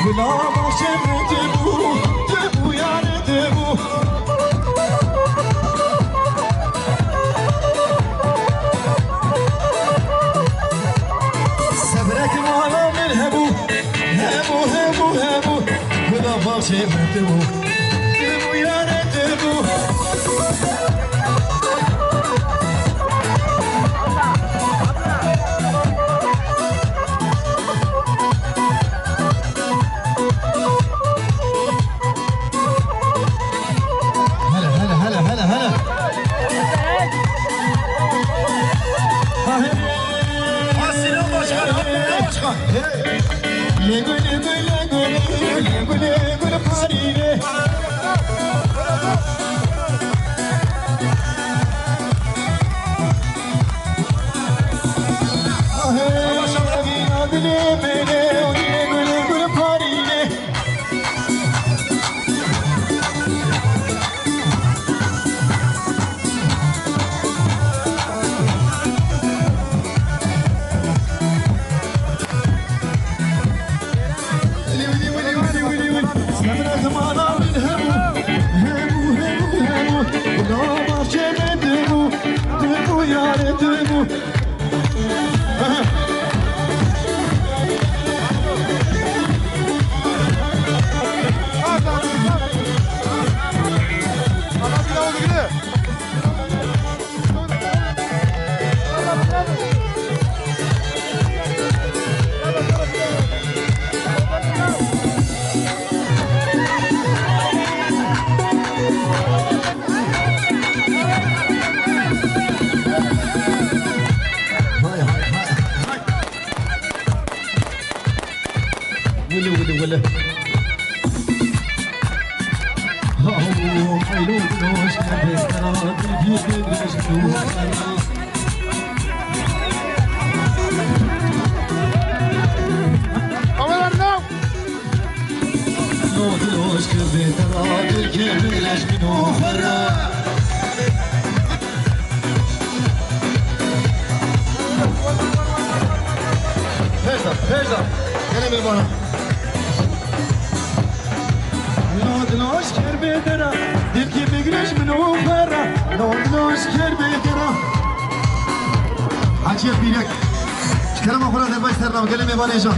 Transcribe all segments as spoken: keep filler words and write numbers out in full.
Gula baxçê min tê bû, tê bû yarê tê bû. Sebrek mala min hebû, hebû, hebû, hebû. Gula baxçê min tê bû, tê bû yarê tê bû. Hele, hele, hele, hele, hele. Hey. Lê gul, lê gul, lê gul, lê gul, lê gul, lê gul, parîne. Wili, wili, wili. Pêş de, pêş de. Gelin bir bana. Lod loş ker bê dera, dilkî bigreş min û xwe re. Lod loş ker bê dera. Hacî Pîrek. Kerema xwe re derbaş ser nav, gelê mêvanê jan.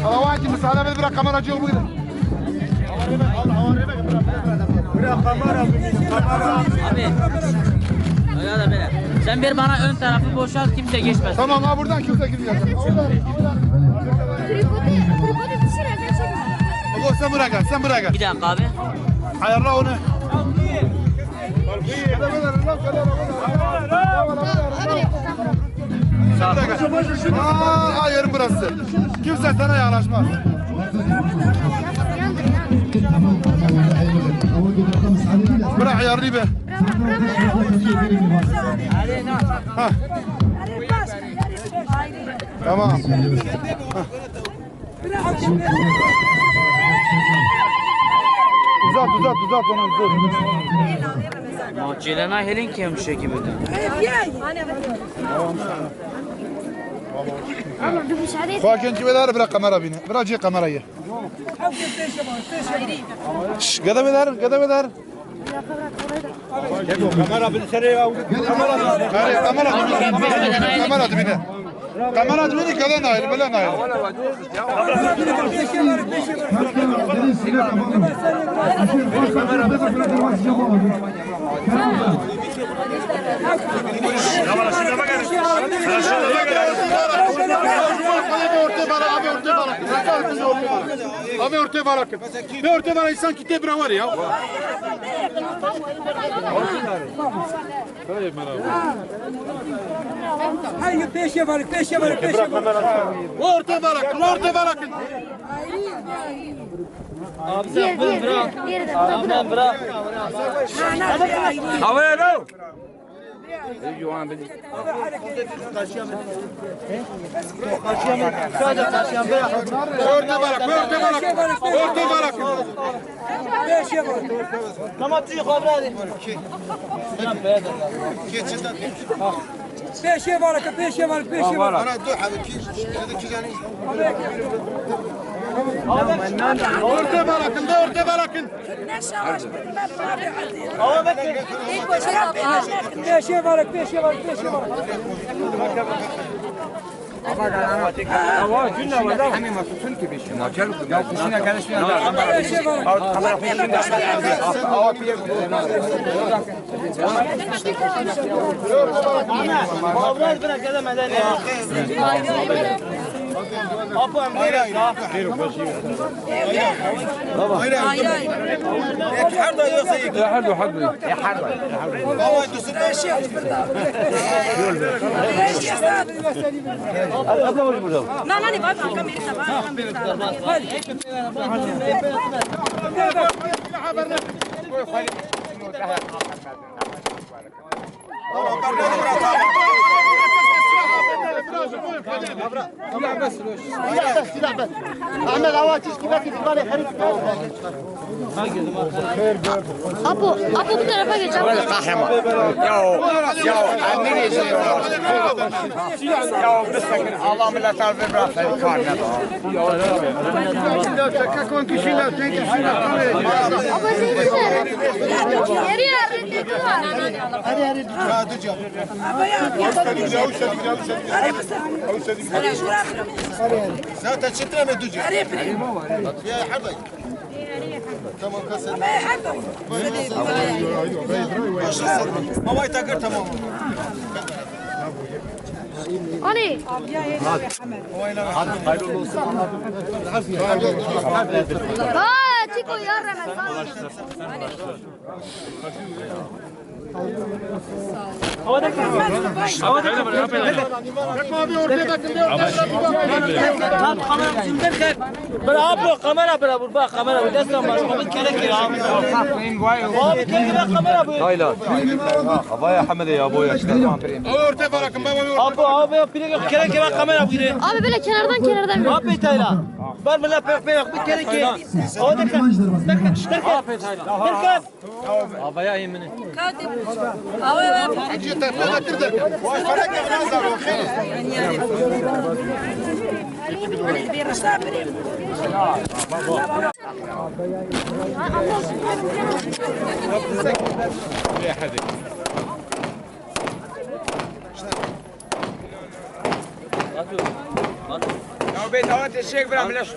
Hala wahid, misale bide, bira kamera cihê bigire. Abi. Öyle de böyle. Sen bir bana ön tarafı boşalt, kimse geçmesin. Tamam, ha, buradan kimse girmeyecek. Tripodi, tripodi düşür, evden çekme. Baba, sen buraya gel, sen buraya gel. Bir dakika abi. Ayarla onu. Abi, tamam. Aa, yerim burası. Kimse sana yanaşmaz. Bırak ayarını be. Ha. Tamam. Ha. Uzat, uzat, uzat onu, uzat. Ma çêlena hêlên kêm şekî bide. Xwakin ki vedar, bira kamera bine. Bira cê kamerayı. Şş, gede vedar, gede vedar. Kamera bin sere ya. Kamera dibine. Kamera dibine. Kamera dibine, gelen ayrı, gelen ayrı. Abi ortaya bak, abi ortaya bak. Abi ortaya bak. Bir ortaya bak, insan kitle bira var ya. Hayır, peşe var, peşe var, peşe var. Ortaya bak, ortaya bak. Abi sen bunu bırak. Tamam, bırak. Havaya lo. Orta balak, orta balak, orta balak. Tamam, tüyü kavradı. Pêşê balak, pêşê balak, pêşê balak. Ana dur abi, ki, şurada iki tane. Orta balakın da, orta balakın. Pêşê balak, pêşê balak, pêşê balak. Apo em. Her da yoksa yek. Her da, her da. Nana ne var kanka, beni sabah. Ahmet, hava çiş gibi ki, bana herif. Apo, Apo, bu tarafa geç, Apo. Kahraman. Ya, ya, emir ediyor. Ya, bir sakın, Allah millet abi bırak, sen karnına. Apo, sen kimsin? Geri yardım et. Zaten çıtır ama ducu. Ya, hadi. Tamam, kasın. Ama ay takır tamam. Ali. Hadi hayırlı olsun. Aa, Tiko ya Ramazan. Bravo, kamera bravo, bak kamera bu destan başkanı kere kere abi. Abi kere kere kamera bu. Taylan. Havaya hamile ya bu yaşta. Orta bırakın baba. Abi abi kere kere kamera bu. Abi böyle kenardan kenardan. Abi Taylan. Bar bila pek pek bir kere ki. O da kan. Terkan. Terkan. Avaya yemini. Avaya. Ya bê dawa te şêk bira bileş.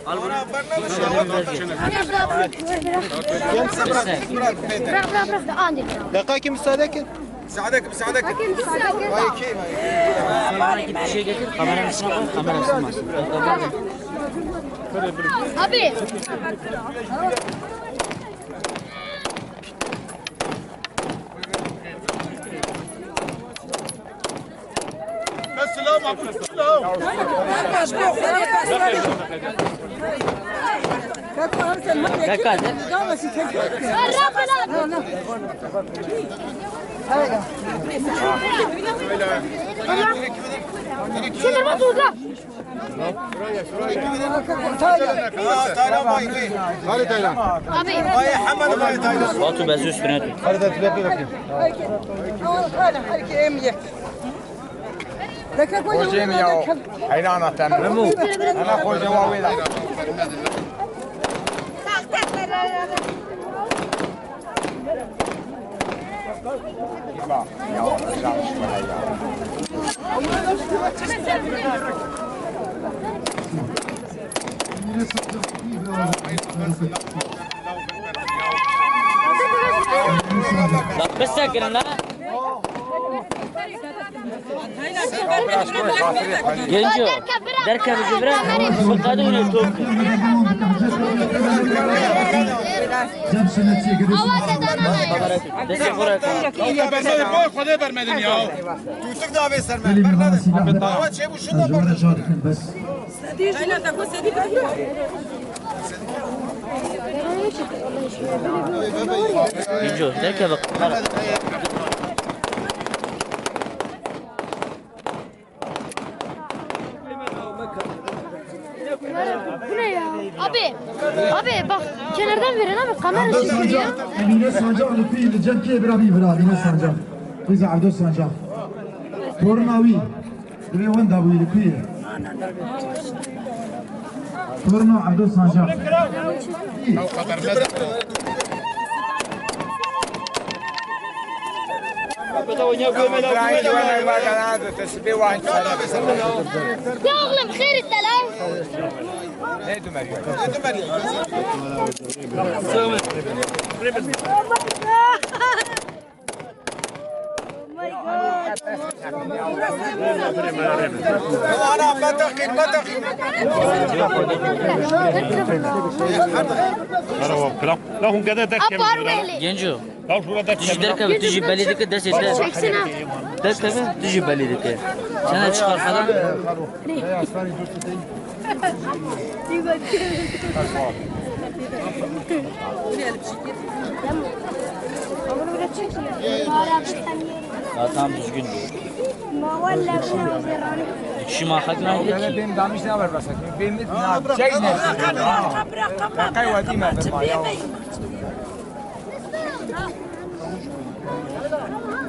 Bırak bırak bırak. Andin. Deqakî müsaade kin. Müsaade kin, müsaade kin. Vay kim? Şey getir, kameranın üstüne koy, kamerasını basın. Abi. Abi. Batu, bez üstüne tut. Hocam ya, hayran atam. Ana hocam abi. Bak, biz sekirin la. Genco, derkeve ji vir e, xwe qadî hûn ê top kin. Destê xwe re. Xwedê bermedin ya. Tutuk da avê ser me. Bermedin. Dawa çêbû şunda bermedin. Genco, derkeve qamera. Abi bak, kenardan verin abi, kamera çekiyor ya. Emine Sancak li kuyê li cem kê bira bî bira Emine Sancak. Kızı Abdul Sancak. Torna wî. Divê wenda bûyî li kuyê. Torna Abdul Sancak. Ya oğlum, xêr ite lan. Genco. Tu jî derkeve, tu jî belî dike destê te. Derkeve, tu jî belî dike. Sen de çıkar falan. Ya tamam, düzgün dur. Şima hakna. Benim damiş ne var basak? Benim ne? Şey ne? Kay vadi mi?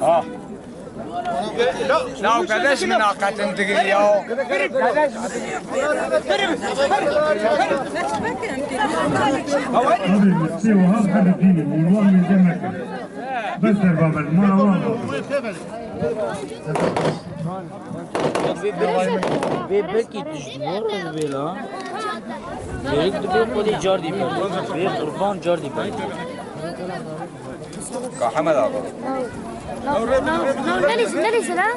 Ah. Ya kardeş, münakatin digil ya. Abi, Mustafa, hadi dini, Allah'ın izniyle. Bes der baber, mara var. Vê belkî dijwar bê la. Gerek dibe xwedî cardî be. Vê qurban cardî be. Ka Hemed abi. Neresi, neresi lan?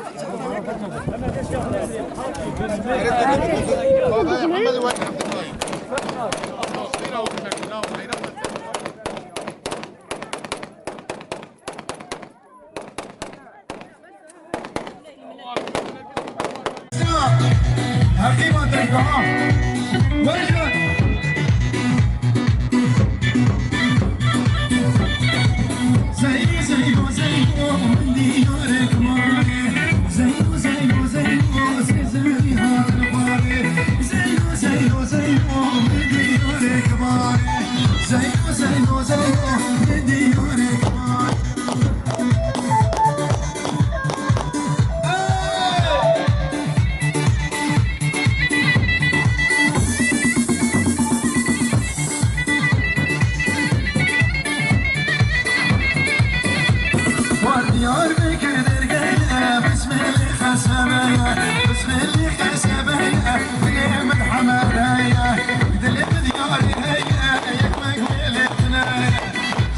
Heqîma dergaha. Were ji we. Zeyno, Zeyno, Zeyno, min diyarek mare. Zeyno, Zeyno, Zeyno, Zeyno, Zeyno, Zeyno, min diyarek mare. Zeyno, Zeyno, Zeyno, min diyarek mare. Diyarbekir dergeye, bismillah xesebeye, bismillah xesebeye, dilê min hemedeye, dilê min diyarê heye, yek me guhê lê tune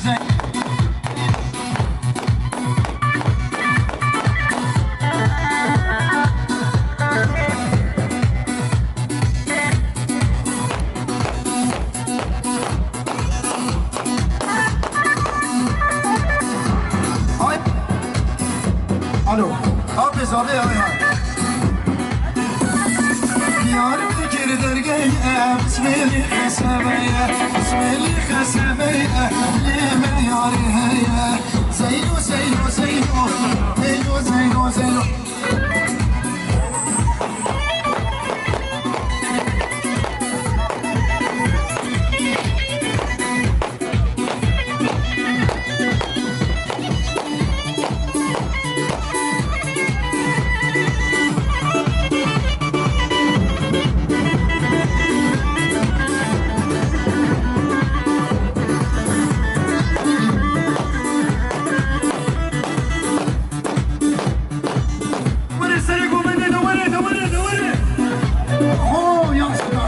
ye. Ay. Alo. Abi, zabi, ay, ay. Diyarbekir dergeye, bismillah xesebeye, bismillah xesebeye, lê min yarê heye. Zeyno, Zeyno, Zeyno, Zeyno, Zeyno, Zeyno. Were serê govendê de, were, de were, de were. Ho, ya sida.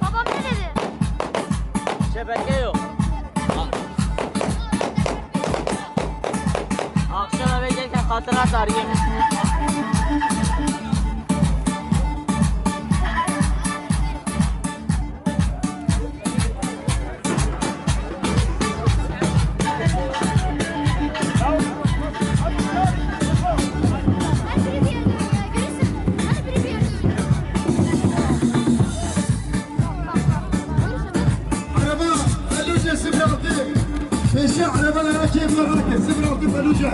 Babam ne dedi? Şebeke yok. Akşam eve gelirken hatırına tarayayım. Şehre bela kêf me rake, sifir altı Felûce.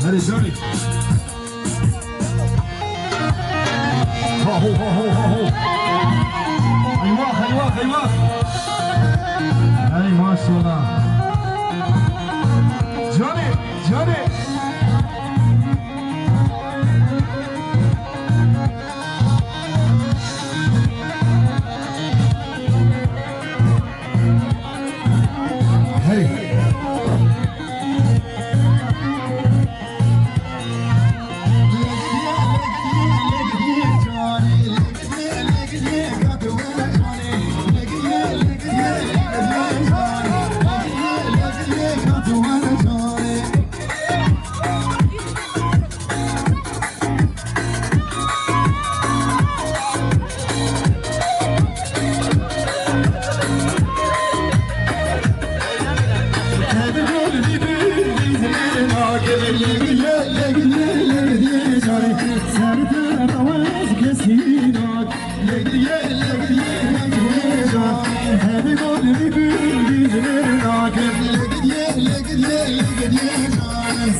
Hadi Johnny. Ho, ho, ho, ho, ho, ho. Eyvah, eyvah, eyvah. Hey, maşallah. Johnny, Johnny. Hey.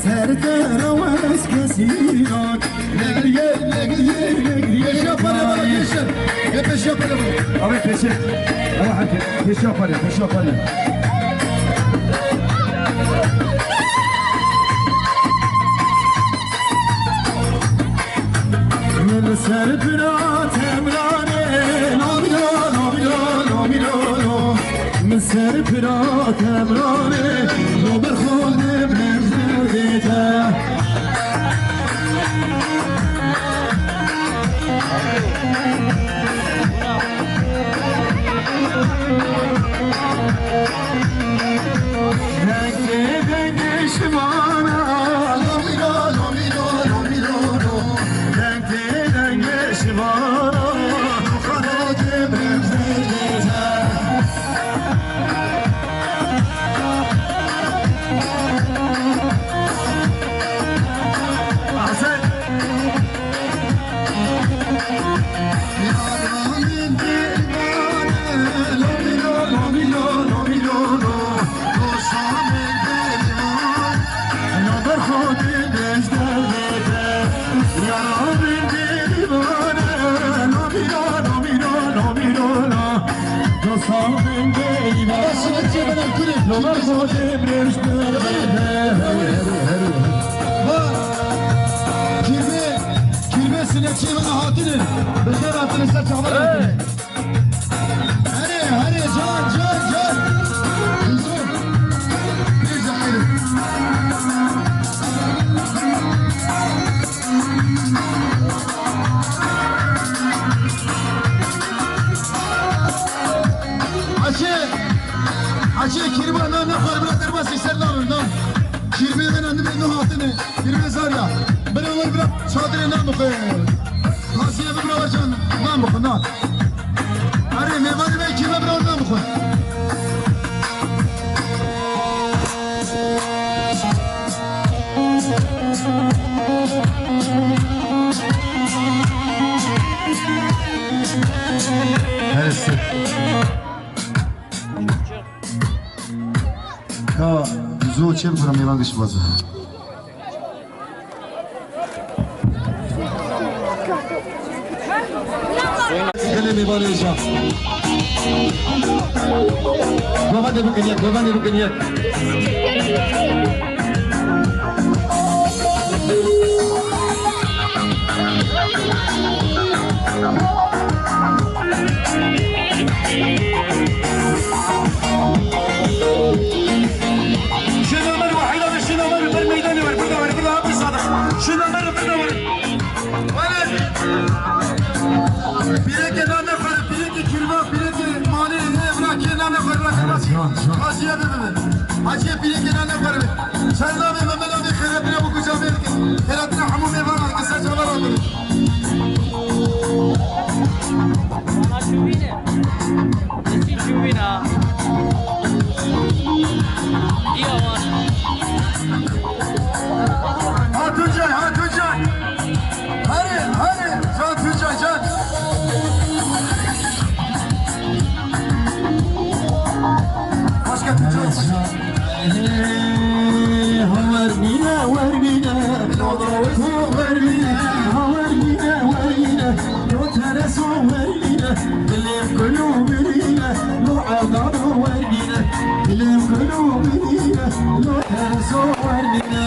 Ser te rawez kesî nak. Pêşiya pere bana, pêşiya. Ê pêşiya pere bana. Abi pêşiya. Ama hadi pêşiya pere, pêşiya pere. Li ser pira Temranê, lomîlo, lomîlo, lomîlo, lo. Min ser pira Temranê, lo ber xwe dimrem derdê te. Dengê dengê şivana, lomîlo, lomîlo, lomîlo, lo. Dengê dengê şivana, xanatê min derdê te. Kirve, kirve sinekçi bana hatırı. Bizler hatırı sen çağlar hatırı. Hadi, hadi, can, can, can. Kızım. Bir dakika. Açı, açı, kirva, na, na, xwar, bira, derbasî ser nabim, na. Kirvê min, em dibê nû hatine. Kirvê Zarya. Bira, wer, bira, çadire nan bixwe. Hasiye, bira, wer, can, nan bixwe, nan. Erê, mêvanê me kirve, bira, nan bixwe. Her se. Ka zo çem kura mêvan giş baza. Gelê mêvanê jî. Govendê bikin yek, govendê bikin yek. Şêna me li wahîda ve, şêna me li ber meydanê wer, birda wer, birda hep sadeq. Şêna me li birda wer. Were. Pîreke nane xwere, pîreke kirva, pîreke malê ne evra kê nane xwere, rakê nasî. Hacîye bibe. Hacîye pîreke nane xwere. Çerna ve memela ve xêratina bu kuca ve. Xêratina hemû mêvana ke ser çava rakê. Ana çûbîne. Nesî çûbîne ha. Diya wan. Ha Tuncay, ha Tuncay. Hadi, hadi. Can Tuncay, can. Başka Tuncay. Hey, ha wer bîne, wer bîne, ha wer bîne, ha wer bîne, wer bîne, lo tereso wer bîne, dilê kulû birîne, lo evdano wer bîne, dilê kulû birîne, lo tereso wer bîne.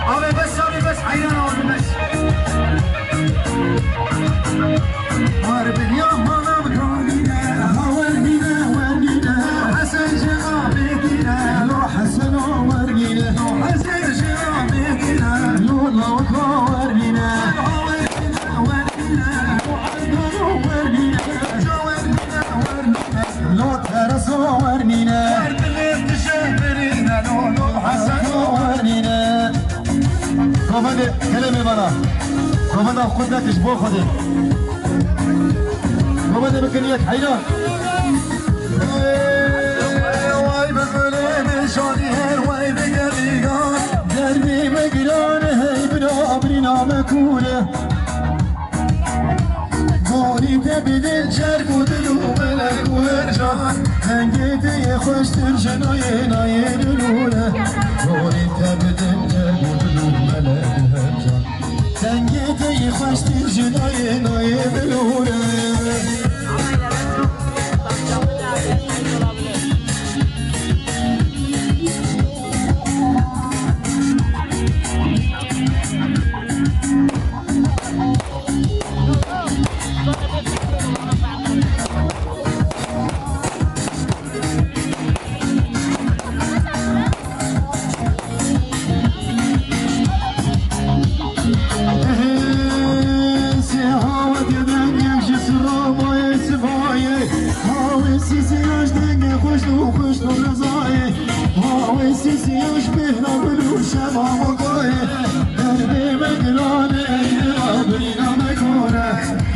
Abi bes, abi bes, heyran abi bes. Harbin ya manam gavine, ha wer bîne, wer bîne. Hasan ji abi bîne, lo Hasan o wer bîne. Hasan ji abi bîne, lo Lawko wer bîne. Lo tereso wernîne. Wernîne. Govendê gelê mêvana. Govenda xwe nekir ji bo Xwedê. Govendê bikin yek heyran. Way bi gulê min şanî her way bi gerîgan. Derdê me giran e, hey bira birîna me kûr e. Gorî te bidin çerg û dil û melek û her can. Dengê te yê xweştir ji nayê nayê dilûre. Gorî te bidin çerg û dil û melek û her can. Dengê te yê xweştir ji nayê nayê dilûre. Sê hawetê dengê ji sira mayê sivayê. Hawê sîsî ya ji dengê xweş û xweş û rezayê. Hawê sîsî ya ji bêhna gul û şema mogayê. Derdê me giran e, ey dila birîna me kor e.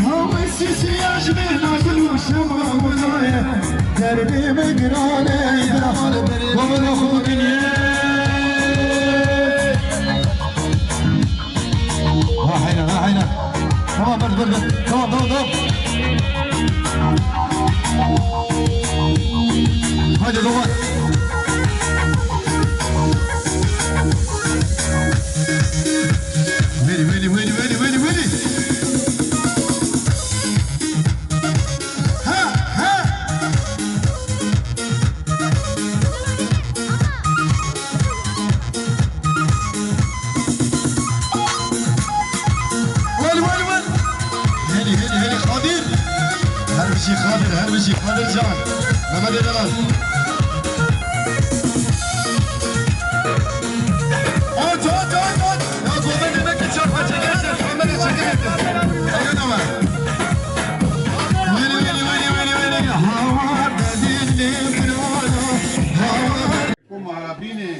Hawê sîsî ya ji bêhna gul û şema mogayê. Derdê me giran e, ey dila. Bavara xwe bikin yê. Ha heyran, ha heyran. Tamam, dur, dur, dur. Tamam, tamam, tamam. Haydi, tamam. Wêlî, wêlî, wêlî, wêlî, wêlî, wêlî. Ha, ha. Wêl, wêl, wêl. Hêlî, hêlî, hêlî, Xadir. Her bijî Xadir, her bijî Xadir can. Mehmet Eren. Aç, aç, aç, aç. Ya, Mehmet Eren, çarpma çekersin, kamera çekersin. Aynen ama. Wêlî, wêlî, wêlî, wêlî, wêlî. Hawa dedin, hawa. Ku marabînê.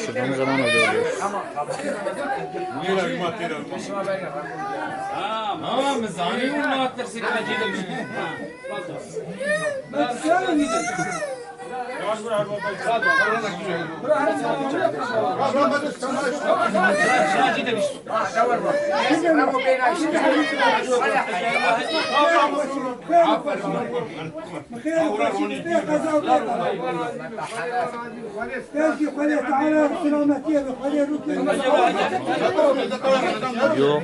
Şuradan zaman oluyor. Tamam, zalim mi attırsın acele bir şey? Belki Xwedê Teala selametiyê bi Xwedê rûkê. Yok.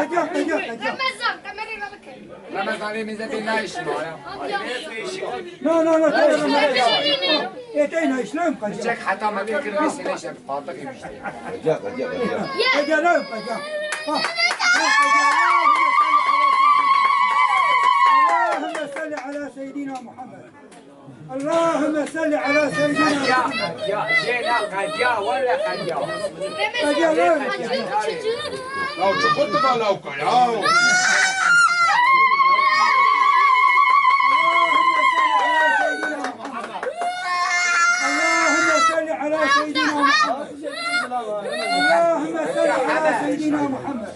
Ramazan, kamerayı bak. Ramazan, evimize bir ne işin var ya? No, no, no, no, no, no. Eteyna işlem kaçak. Çek hatta mı bir kırmızı ne işe kaldık işte. Kaçak, kaçak, kaçak. Kaçak, kaçak. Ha. صل على سيدنا محمد. Ya, jê ne qediya, wele qediya. Qediya ne? Ya, çukur tu da lawka ya. اللهم صل على سيدنا محمد. اللهم صل على سيدنا محمد. اللهم صل على سيدنا محمد.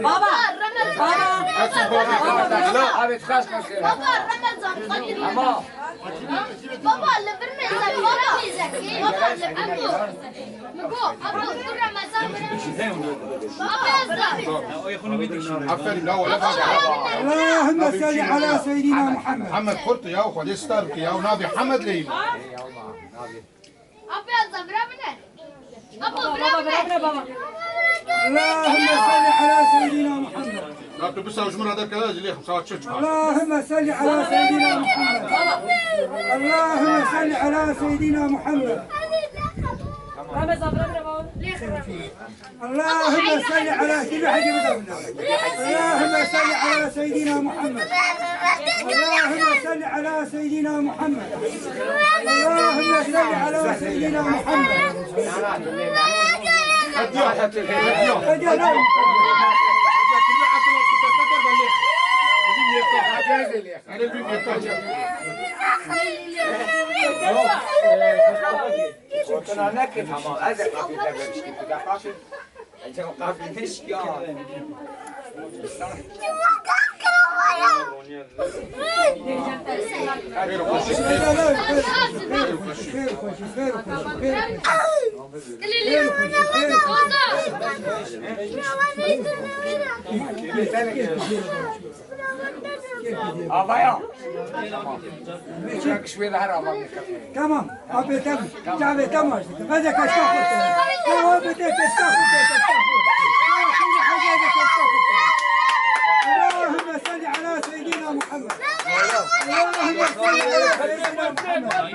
Baba, baba, baba. Baba, li vir mêze, baba. Baba, li vir mêze. Min got, Ebo, tu Remezan. Baba, Aferin la wele bak. اللهم صل على سيدنا محمد. Hemed xurt ya, Xwedê star bike ya, navê Hemed leyî. Abi, Azam, bira bine. Abo, bira bine. اللهم صل على سيدنا محمد. Ya tu bisa ji min re derkeve, ez lê xemsa çi çiqas. اللهم صل على سيدنا محمد. اللهم صل على سيدنا محمد. اللهم صل على سيدنا، اللهم صل على سيدنا محمد. اللهم صل على سيدنا محمد. اللهم صل على سيدنا محمد. Avaya. Çek şwê de her ava. Tamam. Abi, tamam. Çavê, tamam. Veze keşka xurte. Tamam, abi, te keşka xurte, keşka xurte. اللهم صل على سيدنا محمد. اللهم صل على سيدنا محمد.